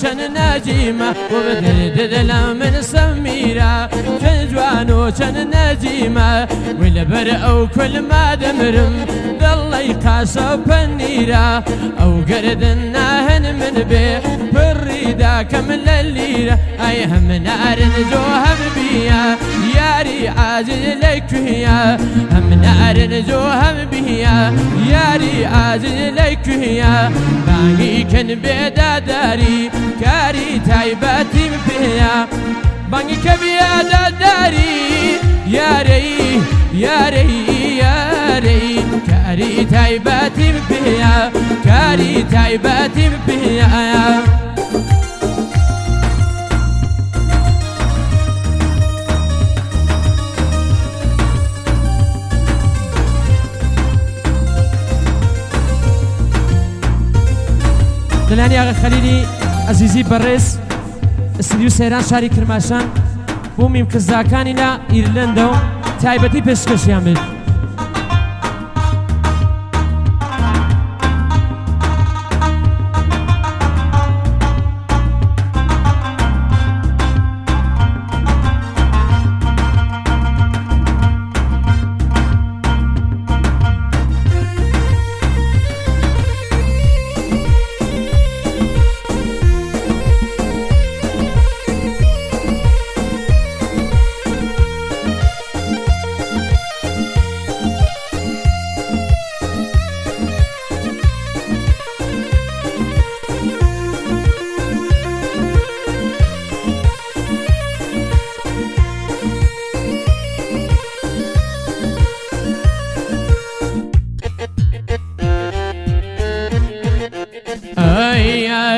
چەند نەجیمە وبدردد لە من سەمیرە چەند جوان و چەند نەجیمە ولەبەر ئەو کول ما دەمرم دڵی قاسە و پەنیرە ئەو گردن ناهن من بێ پڕی داکەم لە لیرە ئەی هەم نارنج و هەم بیە یاری عاجز لەکوێیە هەم نارنج و هەم بیە یاری عاجز لەکوێیە بانگی کەن بێداداری کاری تایبەتیم پێیە بانگی کە بێداداری یارەی یارەی یارەی کاری تایبەتیم پێیە کاری تایبەتیم پێیە. دلانی آقا خەلیلی عەزیزی بەڕێز ئستدیو سەیران شاری کرماشان بۆ میمکزاکانی لە ئیرلەندە و تایبەتی پێشکەشیان بێت.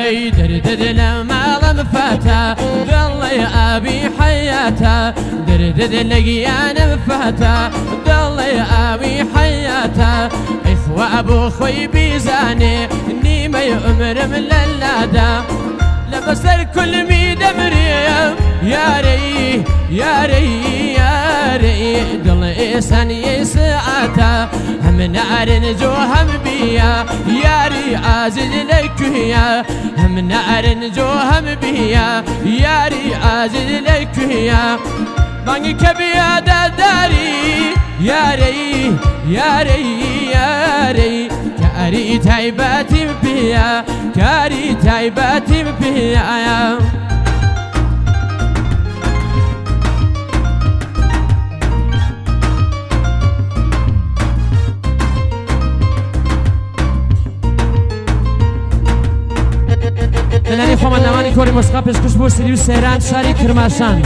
ئەی دردد لە ماڵم فاتە دڵی ئابی حەیاتە دردد لە گیانم فاتە دڵی ئاوی حەیاتە ئیخوا بۆ خۆی بیزانێ نیمەی عومرم لەلادا لە بەسەر کولمی دەمرێم یارەی یارەی یارەی دڵ ئێسانی سعاتە هەم نارنج و هەم بیە یاری عازز لەکوێیە هەم نارنج و هەم بیە یاری عازز لەکوێیە بانگی کە بیاداداری یارەی یارەی یارەی کاری تایبەتیم پێیە کاری تایبەتیم پێیە. لەلایەن خۆمان ناوانی کۆری مۆسیقا پێشکەش بۆ سری و سەیران شاری کرماشان.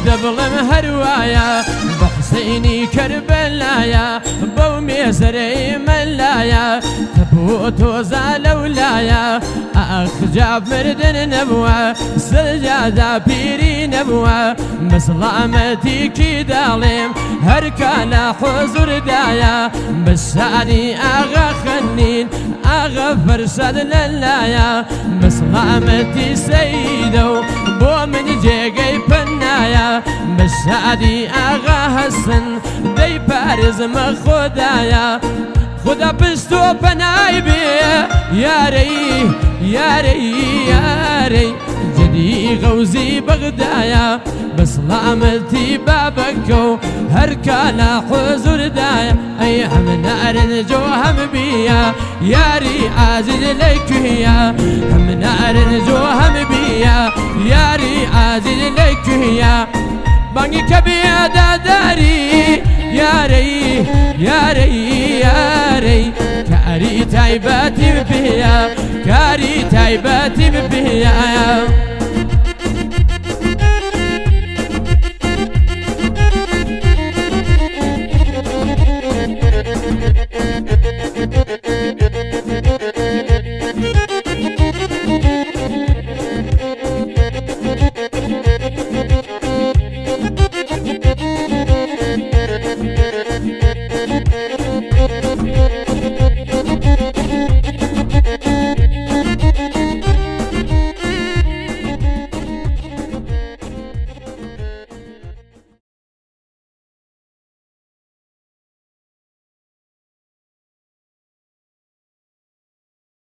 دەبڵم هەروایە بە حوسەینی کەربەلایە بەو مێزەرەی مەلایە تەبوو تۆزا لەولایە ئاخ جاب مردن نەبووە سەرجادا پیری نەبووە بە سەڵامەتیکی داڵێم هەرکا لە حوزوردایە بە شانی ئاغا خەنین ئاغا فەرشاد لەلایە بە سەڵامەتی سەیدە و بۆ من جێگەی پەنایە بە شادی ئاغا هەسن دەی پارێزمە خۆدایە خدا پشت و پەنای بێ یارەی یارەی یارەی جدی یاری غەوزی بەغدایە بەسڵامەتی بابەکە و هەرکا لە حوزوردایە ئەی هەم نارنج و هەم بیە یاری ئازیز لەکوێیە هەم نارنج و هەم بیە یاری ئازیز لەکوێیە بانگی کە بێداداری یارەی یارەی یارەی کاری تایبەتی بپێیە کاری تایبەتی بپێیە.